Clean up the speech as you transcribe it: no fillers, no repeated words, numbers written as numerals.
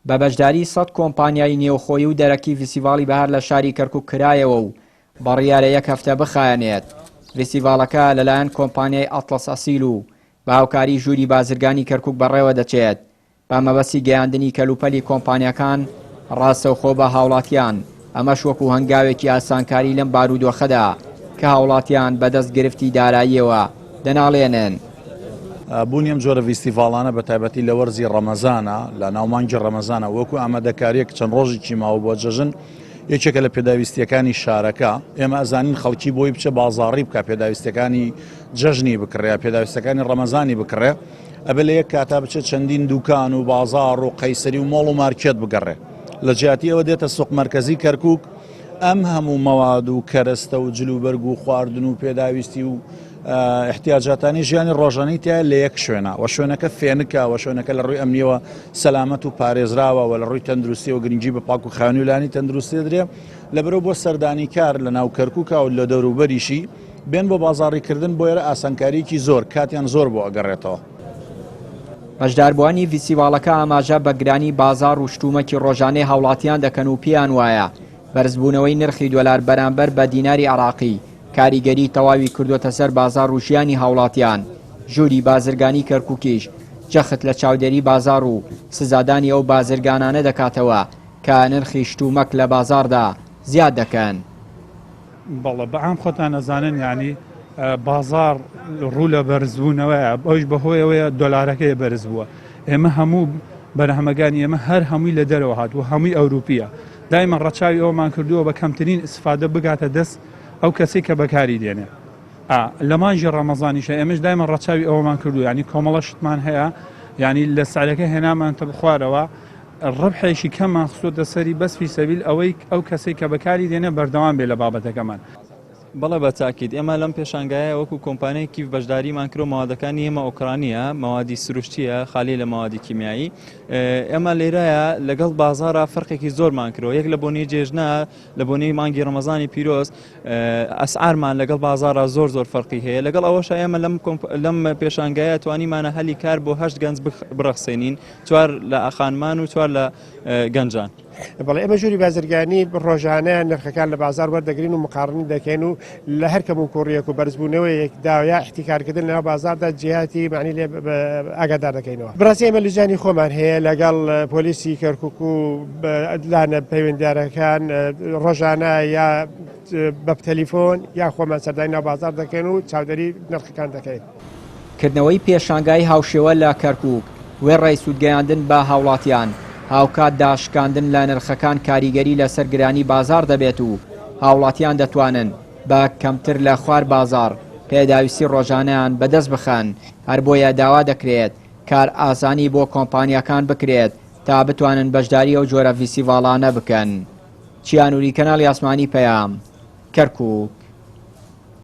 بە بەشداری سەد کۆمپانیای نێوخۆیی و دەرەکی ڤیستیڤاڵی بەهار لە شاری کەرکوک کرایەوە و بڕیارە یەک هەفتە بخایەنێت. ڤیستیڤاڵەکە لەلایەن کۆمپانیای ئەتڵەس ئەسیل و بە هاوکاری ژووری بازرگانی کەرکوک بەڕێوەدەچێت بە مەبەستی گەیاندنی کەلوپەلی کۆمپانیاکان ڕاستەوخۆ بە هاوڵاتیان، ئەمەش وەکو هەنگاوێکی ئاسانکاری لەم بارودۆخەدا کە هاوڵاتیان بەدەست گرفتی داراییەوە دەناڵێنن. بوونی ئەم جۆرە ڤیستیڤاڵانە بە تایبەتی لە وەرزی ڕەمەزانە لە ناو مانگی ڕەمەزانە وەکو ئامادەکارییەک چەند ڕۆژێکی ماوە بۆ جەژن یەکێکە لە پێداویستییەکانی شارەکە ئێمە ئەزانین خەڵکی بۆی بچێ بازاڕی بکا پێداویستیەکانی جەژنی بکڕێ یا پێداویستەکانی ڕەمەزانی بکڕێ ئەبێ لە یەک کاتا بچێت چەندین دوکان و بازاڕ و قەیسەری و مۆڵ و مارکێت بگەڕێ لە جیاتی ئەوە دێتە سوق مەرکەزی کەرکک ئەم هەموو مەواد و کەرەستە و جلوبەرگ و خواردن و پێداویستی و احتیاجاتانی ژیانی ڕۆژانەی تیا لە یەک شوێنە و شوێنەکە فێنکە و شوێنەکە لە ڕووی ئەمنیەوە سەلامەت و پارێزراوە و لە ڕووی تەندروستیەوە گرنگی بە پاک و خاوێنی و لانی تەندروستی دەدرێ لەبەرەوە بۆ سەردانی کار لە ناو کەرکووکا و لە دەوروبەریشی بێن بۆ بازاڕی کردن بۆ ئێرە ئاسانکارییەکی زۆر کاتیان زۆر بۆ ئەگەڕێتەوە. بەشداربووانی ڤیستیڤاڵەکە ئاماژە بە گرانی بازاڕ و شتومەکی ڕۆژانەی هاوڵاتیان دەکەن و پێیان وایە بەرزبوونەوەی نرخی دۆلار بەرامبەر بە دیناری عێراقی کاریگەری تەواوی کردۆتە سەر بازاڕ و ژیانی هاوڵاتیان، ژووری بازرگانی کەرکوکیش جەخت لە چاودێری بازاڕ و سزادانی ئەو بازرگانانە دەکاتەوە کە نرخی شتومەک لە بازاڕدا زیاد دەکەن. بەڵێ بەعام خۆتان ئەزانن یانی بازاڕ ڕوو لە بەرزبوونەوەیە ئەوش بەهۆیەوەیە دۆلارەکەی بەرز بووە ئێمە هەموو بەرهەمەکانی ئێمە هەر هەمووی لە دەرەوە هاتووە هەمووی ئەوروپیە دایمە ڕەچاوی ئەومان کردووە بە کەمترین ئیسفادە بگاتە دەست ئەو کەسێک کە بەکاری دێنێ لە مانگی ڕەمەزانیشە ئێمەش دایمە ڕەچاوی ئەوەمان کردو ینی کۆمەڵە شتمان هەیە ینی لە سعرەکە هێنامان تە بخوارەوە ڕبحێکی کەممان خستۆتە سەری بەس فی سەبیل ئەوەی ئەو کەسەی کە بەکاری دێنێ بەردەوام بێ لە بابەتەکەمان. بەڵێ بە تاکید ئێمە لەم پێشانگایە وەکو کۆمپانیای کیف بەشداریمان کرد و مەوادەکانی ئێمە ئۆکرانییە، مەوادی سروشتییە خالی لە مەوادی کیمیایی. ئێمە لێرەیە لەگەڵ بازاڕا فەرقێکی زۆرمان کردووە، یەک لە بۆنەی جێژنە، لە بۆنەی مانگی ڕەمەزانی پیرۆز ئەسعارمان لەگەڵ بازاڕا زۆر زۆر فەرقی هەیە. لەگەڵ ئەوەشا ئێمە لەم پێشانگایە توانیمانە هەلی کار بۆ هەشت گەنج بڕەخسێنین. چوار لە خانمان و چوار لە گەنجان. بەڵێ ئێمە ژووری بازرگانی ڕۆژانە نرخەکان لە بازار وەردەگرین و مقاڕنی دەکەین و لە هەر کەم و کوڕیەک و بەرزبوونەوەیەک دا یا احتیکارکردن لەناو بازاردا جیهاتی معنی لێ ئاگادار دەکەینەوە. بەڕاستی ئێمە لجانی خۆمان هەیە لەگەڵ پۆلیسی کەرکوک و لانە پەیوەندیدارەکان ڕۆژانە یا بە تەلیفۆن یا خۆمان سەردانی ناو بازار دەکەین و چاودێری نرخەکان دەکەین. کردنەوەی پێشانگای هاوشێوە لە کەرکوک، وێڕای سوودگەیاندن بە هاوڵاتیان، هاوکات داشکاندن لە نرخەکان کاریگەری لەسەر گرانی بازاڕ دەبێت و هاوڵاتیان دەتوانن بە کەمتر لە خوار بازاڕ پێداویستی ڕۆژانەیان بەدەست بخەن، هەر بۆیە داوا دەکرێت کارئاسانی بۆ کۆمپانیاکان بکرێت تا بتوانن بەشداری ئەو جۆرە ڤیستیڤاڵانە بکەن. چیا نوری، کەناڵی ئاسمانی پەیام، کەرکوک.